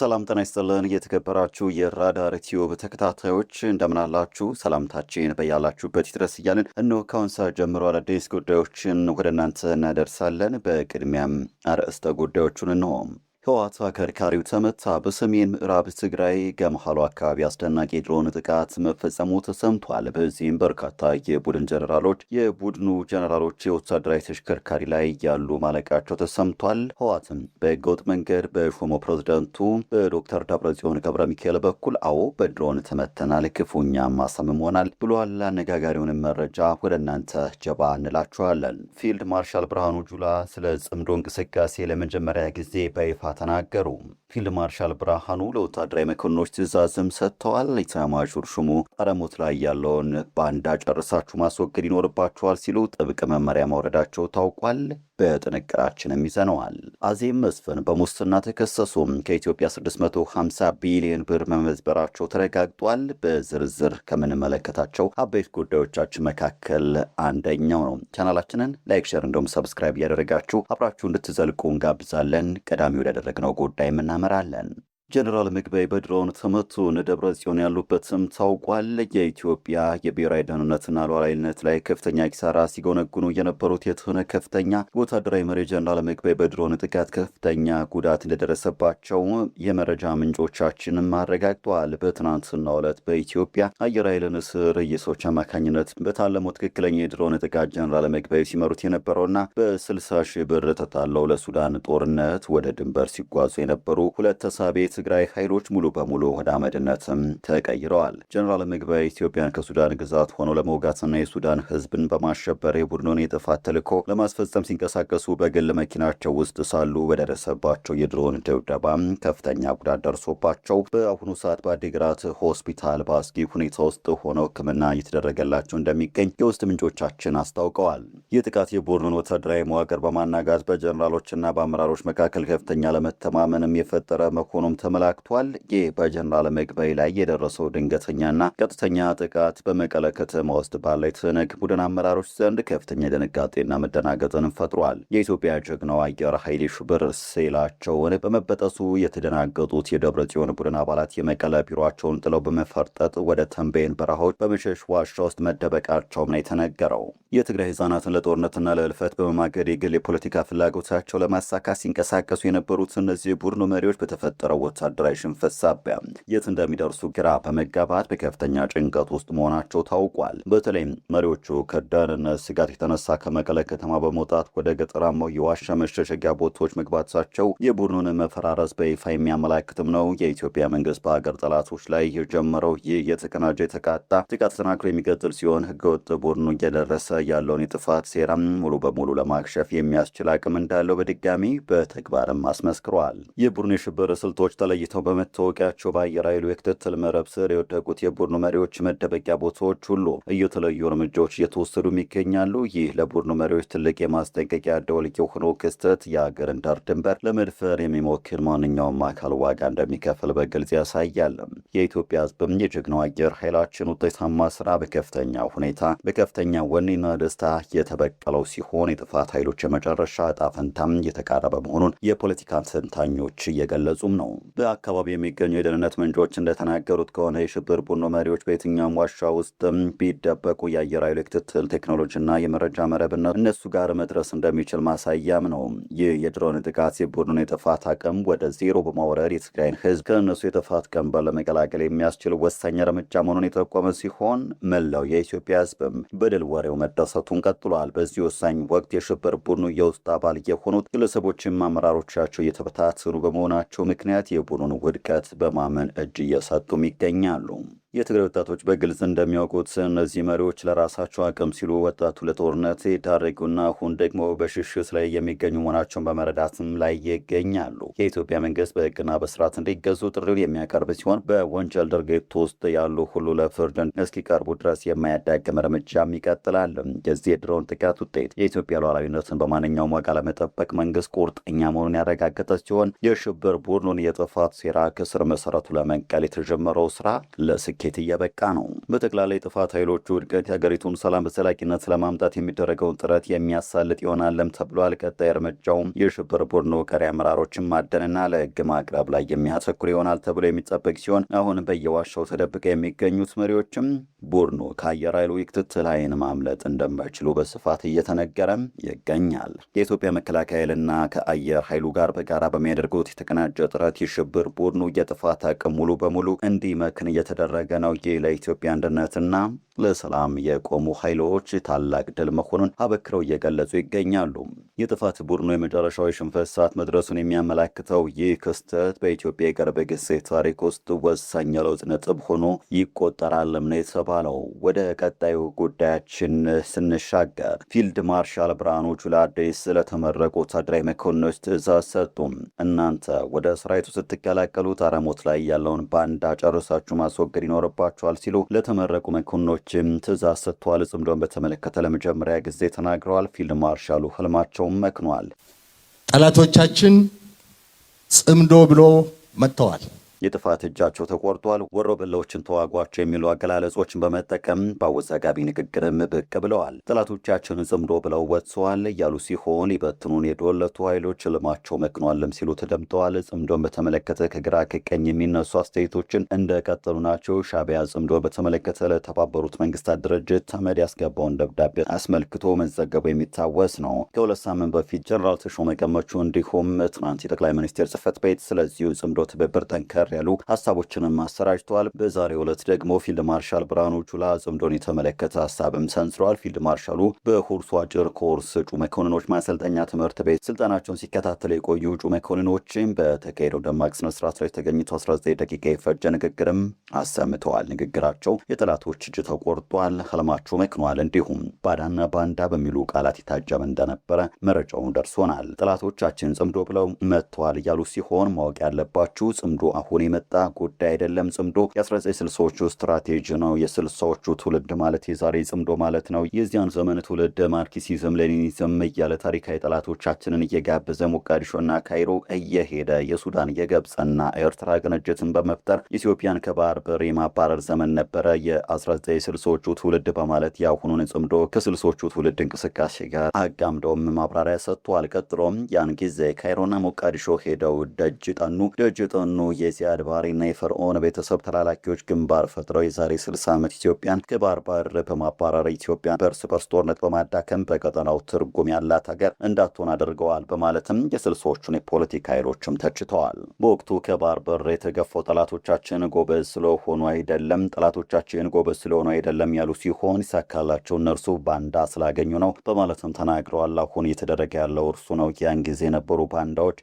ሰላም ጤና ይስጥልን። የተከበራችሁ የራዳር ቲዩብ ተከታታዮች እንደምናላችሁ፣ ሰላምታችን በያላችሁበት ይድረስ እያልን እነሆ ከአሁን ሰዓት ጀምሮ አዳዲስ ጉዳዮችን ወደ እናንተ እናደርሳለን። በቅድሚያም አርዕስተ ጉዳዮቹን እነሆ። ህወሓት አከርካሪው ተመታ። በሰሜን ምዕራብ ትግራይ ገምሃሎ አካባቢ አስደናቂ የድሮን ጥቃት መፈጸሙ ተሰምቷል። በዚህም በርካታ የቡድኑ ጀነራሎች የወታደራዊ ተሽከርካሪ ላይ ያሉ ማለቃቸው ተሰምቷል። ህወሓትም በህገወጥ መንገድ በሾመው ፕሬዝዳንቱ በዶክተር ደብረጽዮን ገብረ ሚካኤል በኩል አዎ በድሮን ተመተናል፣ ክፉኛም አሳምሞናል ብሏል። አነጋጋሪውንም መረጃ ወደ እናንተ ጀባ እንላችኋለን። ፊልድ ማርሻል ብርሃኑ ጁላ ስለ ጽምዶ እንቅስቃሴ ለመጀመሪያ ጊዜ በይፋ ተናገሩ። ፊልድ ማርሻል ብርሃኑ ለወታደራዊ መኮንኖች ትዕዛዝም ሰጥተዋል። ኢታማዦር ሹሙ ጣረሞት ላይ ያለውን ባንዳ ጨርሳችሁ ማስወገድ ይኖርባችኋል ሲሉ ጥብቅ መመሪያ ማውረዳቸው ታውቋል። በጥንቅራችንም ይዘነዋል። አዜብ መስፍን በሙስና ተከሰሱ። ከኢትዮጵያ 650 ቢሊዮን ብር መመዝበራቸው ተረጋግጧል። በዝርዝር ከምንመለከታቸው አበይት ጉዳዮቻችን መካከል አንደኛው ነው። ቻናላችንን like፣ share እንዲሁም subscribe እያደረጋችሁ አብራችሁ እንድትዘልቁ እንጋብዛለን። ቀዳሚ ወዳደረግነው ጉዳይ እናመራለን። ጀነራል ምግበይ በድሮን ተመቱ። ደብረ ጽዮን ያሉበትም ታውቋል። የኢትዮጵያ የብሔራዊ ደህንነትና ሉዓላዊነት ላይ ከፍተኛ ኪሳራ ሲጎነጉኑ የነበሩት የትህነግ ከፍተኛ ወታደራዊ መሪ ጀነራል ምግበይ በድሮን ጥቃት ከፍተኛ ጉዳት እንደደረሰባቸው የመረጃ ምንጮቻችንም አረጋግጠዋል። በትናንትናው ዕለት በኢትዮጵያ አየር ኃይል ንስር የሰዎች አማካኝነት በታለመው ትክክለኛ የድሮን ጥቃት ጀነራል ምግበይ ሲመሩት የነበረውና በ60 ሺህ ብር ተታለው ለሱዳን ጦርነት ወደ ድንበር ሲጓዙ የነበሩ ሁለት ተሳቢ የትግራይ ኃይሎች ሙሉ በሙሉ ወደ አመድነትም ተቀይረዋል። ጀነራል ምግበይ ኢትዮጵያን ከሱዳን ግዛት ሆነው ለመውጋትና የሱዳን ሕዝብን በማሸበር የቡድኑን የጥፋት ተልዕኮ ለማስፈጸም ሲንቀሳቀሱ በግል መኪናቸው ውስጥ ሳሉ በደረሰባቸው የድሮን ድብደባ ከፍተኛ ጉዳት ደርሶባቸው በአሁኑ ሰዓት በአዲግራት ሆስፒታል በአስጊ ሁኔታ ውስጥ ሆነው ሕክምና እየተደረገላቸው እንደሚገኝ የውስጥ ምንጮቻችን አስታውቀዋል። ይህ ጥቃት የቡድኑን ወታደራዊ መዋቅር በማናጋት በጀነራሎችና በአመራሮች መካከል ከፍተኛ ለመተማመንም የፈጠረ መሆኑም ተመላክቷል። ይህ በጀነራል ምግበይ ላይ የደረሰው ድንገተኛና ቀጥተኛ ጥቃት በመቀለ ከተማ ውስጥ ባለ የትህነግ ቡድን አመራሮች ዘንድ ከፍተኛ ድንጋጤና መደናገጥን ፈጥሯል። የኢትዮጵያ ጀግናው አየር ኃይል የሽብር ሴላቸውን በመበጠሱ የተደናገጡት የደብረ ጽዮን ቡድን አባላት የመቀለ ቢሮቸውን ጥለው በመፈርጠጥ ወደ ተንቤን በረሃዎች በመሸሽ ዋሻ ውስጥ መደበቃቸውም ነው የተነገረው። የትግራይ ህጻናትን ለጦርነትና ለእልፈት በመማገድ የግል የፖለቲካ ፍላጎታቸው ለማሳካት ሲንቀሳቀሱ የነበሩት እነዚህ የቡድኑ መሪዎች በተፈጠረው ወታደራዊ ሽንፈት ሳቢያ የት እንደሚደርሱ ግራ በመጋባት በከፍተኛ ጭንቀት ውስጥ መሆናቸው ታውቋል። በተለይም መሪዎቹ ከደህንነት ስጋት የተነሳ ከመቀለ ከተማ በመውጣት ወደ ገጠራማው የዋሻ መሸሸጊያ ቦታዎች መግባታቸው የቡድኑን መፈራረስ በይፋ የሚያመላክትም ነው። የኢትዮጵያ መንግስት በሀገር ጠላቶች ላይ የጀመረው ይህ የተቀናጀ የተቃጣ ጥቃት ተጠናክሮ የሚቀጥል ሲሆን ህገወጥ ቡድኑ እየደረሰ ያለውን የጥፋት ሴራም ሙሉ በሙሉ ለማክሸፍ የሚያስችል አቅም እንዳለው በድጋሚ በተግባርም አስመስክሯል። የቡድኑ የሽብር ስልቶች ተለይተው በመታወቂያቸው በአየር ኃይሉ የክትትል መረብ ስር የወደቁት የቡድኑ መሪዎች መደበቂያ ቦታዎች ሁሉ እየተለዩ እርምጃዎች እየተወሰዱም ይገኛሉ። ይህ ለቡድኑ መሪዎች ትልቅ የማስጠንቀቂያ ደወል የሆነው ክስተት የሀገርን ዳር ድንበር ለመድፈር የሚሞክር ማንኛውም አካል ዋጋ እንደሚከፍል በግልጽ ያሳያል። የኢትዮጵያ ሕዝብም የጀግናው አየር ኃይላችን ውጤታማ ስራ በከፍተኛ ሁኔታ በከፍተኛ ወኔና ደስታ የተበቀለው ሲሆን የጥፋት ኃይሎች የመጨረሻ ዕጣ ፈንታም እየተቃረበ መሆኑን የፖለቲካ ተንታኞች እየገለጹም ነው። በአካባቢ የሚገኙ የደህንነት ምንጮች እንደተናገሩት ከሆነ የሽብር ቡድኑ መሪዎች በየትኛውም ዋሻ ውስጥ ቢደበቁ የአየር ኃይሉ የክትትል ቴክኖሎጂና የመረጃ መረብነት እነሱ ጋር መድረስ እንደሚችል ማሳያም ነው። ይህ የድሮን ጥቃት የቡድኑን የጥፋት አቅም ወደ ዜሮ በማውረድ የትግራይን ሕዝብ ከእነሱ የጥፋት ቀንበር ለመቀላቀል የሚያስችል ወሳኝ እርምጃ መሆኑን የጠቆመ ሲሆን መላው የኢትዮጵያ ሕዝብም በድል ወሬው መደሰቱን ቀጥሏል። በዚህ ወሳኝ ወቅት የሽብር ቡድኑ የውስጥ አባል የሆኑት ግለሰቦችም አመራሮቻቸው እየተበታተኑ በመሆናቸው ምክንያት የቡድኑን ውድቀት በማመን እጅ እየሰጡም ይገኛሉ። የትግራይ ወጣቶች በግልጽ እንደሚያውቁት እነዚህ መሪዎች ለራሳቸው አቅም ሲሉ ወጣቱ ለጦርነት የዳረጉና አሁን ደግሞ በሽሽት ላይ የሚገኙ መሆናቸውን በመረዳትም ላይ ይገኛሉ። የኢትዮጵያ መንግስት በሕግና በስርዓት እንዲገዙ ጥሪውን የሚያቀርብ ሲሆን በወንጀል ድርጊት ውስጥ ያሉ ሁሉ ለፍርድ እስኪቀርቡ ድረስ የማያዳግም እርምጃም ይቀጥላል። የዚህ የድሮን ጥቃት ውጤት የኢትዮጵያ ሉዓላዊነትን በማንኛውም ዋጋ ለመጠበቅ መንግስት ቁርጠኛ መሆኑን ያረጋገጠ ሲሆን የሽብር ቡድኑን የጥፋት ሴራ ከስር መሰረቱ ለመንቀል የተጀመረው ስራ ለስኬት ለስኬት እየበቃ ነው። በጠቅላላ የጥፋት ኃይሎቹ ውድቀት የሀገሪቱን ሰላም በዘላቂነት ለማምጣት የሚደረገውን ጥረት የሚያሳልጥ ይሆናልም ተብሏል። ቀጣይ እርምጃውም የሽብር ቡድኑ ቀሪ አመራሮችን ማደንና ለሕግ ማቅረብ ላይ የሚያተኩር ይሆናል ተብሎ የሚጠበቅ ሲሆን አሁን በየዋሻው ተደብቀው የሚገኙት መሪዎችም ቡድኑ ከአየር ኃይሉ የክትትል ዓይን ማምለጥ እንደማይችሉ በስፋት እየተነገረም ይገኛል። የኢትዮጵያ መከላከያ ኃይልና ከአየር ኃይሉ ጋር በጋራ በሚያደርጉት የተቀናጀ ጥረት የሽብር ቡድኑ የጥፋት አቅም ሙሉ በሙሉ እንዲመክን እየተደረገ ነው። ይህ ለኢትዮጵያ አንድነትና ለሰላም የቆሙ ኃይሎች ታላቅ ድል መሆኑን አበክረው እየገለጹ ይገኛሉ። የጥፋት ቡድኑ የመጨረሻው የሽንፈት ሰዓት መድረሱን የሚያመላክተው ይህ ክስተት በኢትዮጵያ የቅርብ ጊዜ ታሪክ ውስጥ ወሳኝ የለውጥ ነጥብ ሆኖ ይቆጠራልም ነው የተባለው። ወደ ቀጣዩ ጉዳያችን ስንሻገር ፊልድ ማርሻል ብርሃኑ ጁላ አዲስ ስለተመረቁ ወታደራዊ መኮንኖች ትዕዛዝ ሰጡ። እናንተ ወደ ሰራዊቱ ስትቀላቀሉ ጣረሞት ላይ ያለውን ባንዳ ጨርሳችሁ ማስወገድ ይኖርባችኋል ሲሉ ለተመረቁ መኮንኖችም ትዕዛዝ ሰጥተዋል። ጽምዶን በተመለከተ ለመጀመሪያ ጊዜ ተናግረዋል። ፊልድ ማርሻሉ ህልማቸውን መክኗል። ጠላቶቻችን ጽምዶ ብሎ መጥተዋል። የጥፋት እጃቸው ተቆርጧል፣ ወሮ በላዎችን ተዋጓቸው የሚሉ አገላለጾችን በመጠቀም በአወዛጋቢ ንግግርም ብቅ ብለዋል። ጠላቶቻችን ጽምዶ ብለው ወጥተዋል እያሉ ሲሆን ሊበትኑን የዶለቱ ኃይሎች ህልማቸው መክኗልም ሲሉ ተደምጠዋል። ጽምዶን በተመለከተ ከግራ ከቀኝ የሚነሱ አስተያየቶችን እንደቀጠሉ ናቸው። ሻዕቢያ ጽምዶ በተመለከተ ለተባበሩት መንግስታት ድርጅት ተመድ ያስገባውን ደብዳቤ አስመልክቶ መዘገቡ የሚታወስ ነው። ከ2 ሳምንት በፊት ጀነራል ተሾመ ገመቹ እንዲሁም ትናንት የጠቅላይ ሚኒስቴር ጽህፈት ቤት ስለዚሁ ጽምዶ ትብብር ጠንከር ያሉ ሀሳቦችንም አሰራጭተዋል። በዛሬው ዕለት ደግሞ ፊልድ ማርሻል ብርሃኑ ጁላ ጽምዶን የተመለከተ ሀሳብም ሰንዝረዋል። ፊልድ ማርሻሉ በሁርሶ አጭር ኮርስ እጩ መኮንኖች ማሰልጠኛ ትምህርት ቤት ስልጠናቸውን ሲከታተሉ የቆዩ እጩ መኮንኖችም በተካሄደው ደማቅ ስነስርዓት ላይ ተገኝተው 19 ደቂቃ የፈጀ ንግግርም አሰምተዋል። ንግግራቸው የጠላቶች እጅ ተቆርጧል፣ ህልማቸው መክኗል፣ እንዲሁም ባዳና ባንዳ በሚሉ ቃላት የታጀበ እንደነበረ መረጃውን ደርሶናል። ጠላቶቻችን ጽምዶ ብለው መጥተዋል እያሉ ሲሆን ማወቅ ያለባችሁ ጽምዶ አሁን የመጣ ጉዳይ አይደለም። ጽምዶ የ1960ዎቹ ስትራቴጂ ነው። የ60ዎቹ ትውልድ ማለት የዛሬ ጽምዶ ማለት ነው። የዚያን ዘመን ትውልድ ማርክሲዝም፣ ሌኒኒዝም እያለ ታሪካዊ ጠላቶቻችንን እየጋበዘ ሞቃዲሾና ካይሮ እየሄደ የሱዳን የግብፅና ኤርትራ ቅንጅትን በመፍጠር ኢትዮጵያን ከባህር በር የማባረር ዘመን ነበረ የ1960ዎቹ ትውልድ በማለት የአሁኑን ጽምዶ ከ60ዎቹ ትውልድ እንቅስቃሴ ጋር አጋምደውም ማብራሪያ ሰጥቷል። ቀጥሎም ያን ጊዜ ካይሮና ሞቃዲሾ ሄደው ደጅ ጠኑ ደጅ ጠኑ የዚያድ ባሬና የፈርዖን ቤተሰብ ተላላኪዎች ግንባር ፈጥረው የዛሬ 60 ዓመት ኢትዮጵያን ከባህር በር በማባረር ኢትዮጵያን በእርስ በርስ ጦርነት በማዳከም በቀጠናው ትርጉም ያላት ሀገር እንዳትሆን አድርገዋል በማለትም የስልሳዎቹን የፖለቲካ ኃይሎችም ተችተዋል። በወቅቱ ከባህር በር የተገፈው ጠላቶቻችን ጎበዝ ስለሆኑ አይደለም፣ ጠላቶቻችን ጎበዝ ስለሆኑ አይደለም ያሉ ሲሆን ይሳካላቸው እነርሱ ባንዳ ስላገኙ ነው በማለትም ተናግረዋል። አሁን እየተደረገ ያለው እርሱ ነው። ያን ጊዜ የነበሩ ባንዳዎች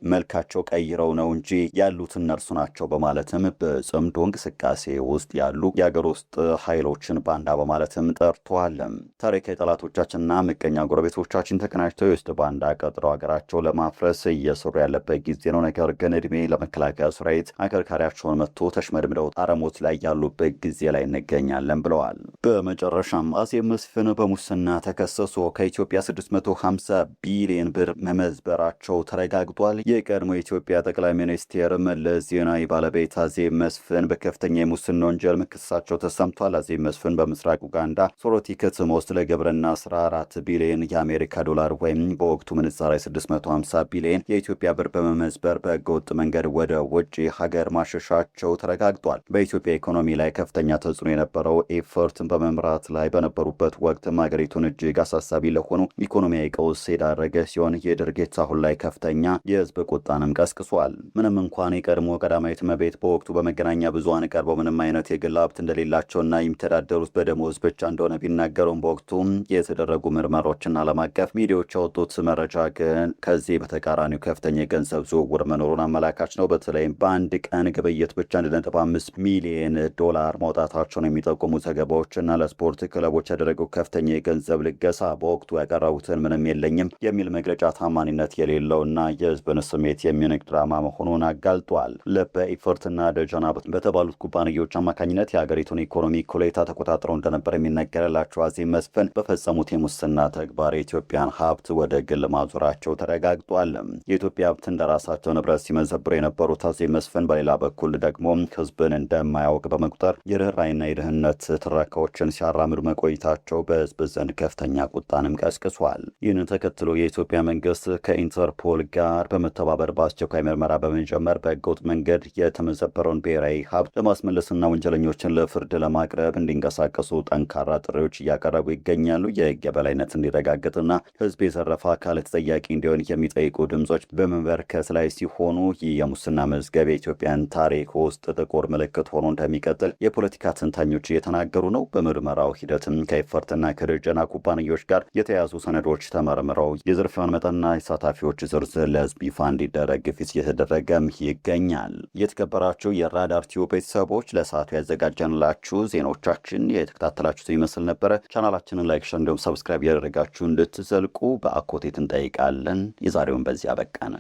መልካቸው ቀይረው ነው እንጂ ያሉት እነርሱ ናቸው በማለትም በጽምዶ እንቅስቃሴ ውስጥ ያሉ የአገር ውስጥ ኃይሎችን ባንዳ በማለትም ጠርተዋል። ታሪካዊ ጠላቶቻችንና ምቀኛ ጎረቤቶቻችን ተቀናጅተው የውስጥ ባንዳ ቀጥረው ሀገራቸው ለማፍረስ እየሰሩ ያለበት ጊዜ ነው። ነገር ግን እድሜ ለመከላከያ ሰራዊት አከርካሪያቸውን መጥቶ ተሽመድምደው ጣረሞት ላይ ያሉበት ጊዜ ላይ እንገኛለን ብለዋል። በመጨረሻም አዜብ መስፍን በሙስና ተከሰሱ። ከኢትዮጵያ 650 ቢሊዮን ብር መመዝበራቸው ተረጋግጧል። የቀድሞ የኢትዮጵያ ጠቅላይ ሚኒስቴር መለስ ዜናዊ ባለቤት አዜብ መስፍን በከፍተኛ የሙስና ወንጀል መከሰሳቸው ተሰምቷል። አዜብ መስፍን በምስራቅ ኡጋንዳ ሶሮቲ ከተማ ውስጥ ለግብርና ስራ 4 ቢሊዮን የአሜሪካ ዶላር ወይም በወቅቱ ምንዛሬ 650 ቢሊዮን የኢትዮጵያ ብር በመመዝበር በህገወጥ መንገድ ወደ ውጭ ሀገር ማሸሻቸው ተረጋግጧል። በኢትዮጵያ ኢኮኖሚ ላይ ከፍተኛ ተጽዕኖ የነበረው ኤፈርትን በመምራት ላይ በነበሩበት ወቅትም ሀገሪቱን እጅግ አሳሳቢ ለሆኑ ኢኮኖሚያዊ ቀውስ የዳረገ ሲሆን ይህ ድርጊት አሁን ላይ ከፍተኛ የህዝብ ቁጣንም ቀስቅሷል። ምንም እንኳን የቀድሞ ቀዳማዊት እመቤት በወቅቱ በመገናኛ ብዙሃን ቀርበው ምንም አይነት የግል ሀብት እንደሌላቸውና የሚተዳደሩት በደሞዝ ብቻ እንደሆነ ቢናገሩም በወቅቱ የተደረጉ ምርመራዎችና ዓለም አቀፍ ሚዲያዎች ያወጡት መረጃ ግን ከዚህ በተቃራኒው ከፍተኛ የገንዘብ ዝውውር መኖሩን አመላካች ነው። በተለይም በአንድ ቀን ግብይት ብቻ 1.5 ሚሊዮን ዶላር ማውጣታቸውን የሚጠቁሙ ዘገባዎችና ለስፖርት ክለቦች ያደረገው ከፍተኛ የገንዘብ ልገሳ በወቅቱ ያቀረቡትን ምንም የለኝም የሚል መግለጫ ታማኒነት የሌለውና የህዝብን ስሜት የሚንቅ ድራማ መሆኑን መሆናቸውን አጋልጧል። በኢፈርትና ደጀና በተባሉት ኩባንያዎች አማካኝነት የሀገሪቱን ኢኮኖሚ እኩሌታ ተቆጣጥረው እንደነበር የሚነገርላቸው አዜብ መስፍን በፈጸሙት የሙስና ተግባር የኢትዮጵያን ሀብት ወደ ግል ማዞራቸው ተረጋግጧል። የኢትዮጵያ ሀብት እንደራሳቸው ንብረት ሲመዘብሩ የነበሩት አዜብ መስፍን በሌላ በኩል ደግሞ ሕዝብን እንደማያውቅ በመቁጠር የርኅራኄና የድህነት ትረካዎችን ሲያራምዱ መቆየታቸው በሕዝብ ዘንድ ከፍተኛ ቁጣንም ቀስቅሷል። ይህንን ተከትሎ የኢትዮጵያ መንግስት ከኢንተርፖል ጋር በመተባበር በአስቸኳይ ምርመራ በመጀመር በህገወጥ መንገድ የተመዘበረውን ብሔራዊ ሀብት ለማስመለስና ወንጀለኞችን ለፍርድ ለማቅረብ እንዲንቀሳቀሱ ጠንካራ ጥሪዎች እያቀረቡ ይገኛሉ። የህግ የበላይነት እንዲረጋገጥና ህዝብ የዘረፈ አካል ተጠያቂ እንዲሆን የሚጠይቁ ድምጾች በመበርከት ላይ ሲሆኑ ይህ የሙስና መዝገብ የኢትዮጵያን ታሪክ ውስጥ ጥቁር ምልክት ሆኖ እንደሚቀጥል የፖለቲካ ተንታኞች እየተናገሩ ነው። በምርመራው ሂደትም ከኤፈርትና ከደጀና ኩባንያዎች ጋር የተያዙ ሰነዶች ተመርምረው የዝርፊያውን መጠንና የተሳታፊዎች ዝርዝር ለህዝብ ይፋ እንዲደረግ ግፊት እየተደረገም ይገኛል። የተከበራችሁ የራዳር ቲዩብ ቤተሰቦች፣ ለሰዓቱ ያዘጋጀንላችሁ ዜናዎቻችን የተከታተላችሁት ይመስል ነበረ። ቻናላችንን like፣ share እንዲሁም subscribe እያደረጋችሁ እንድትዘልቁ በአክብሮት እንጠይቃለን። የዛሬውን በዚህ አበቃን።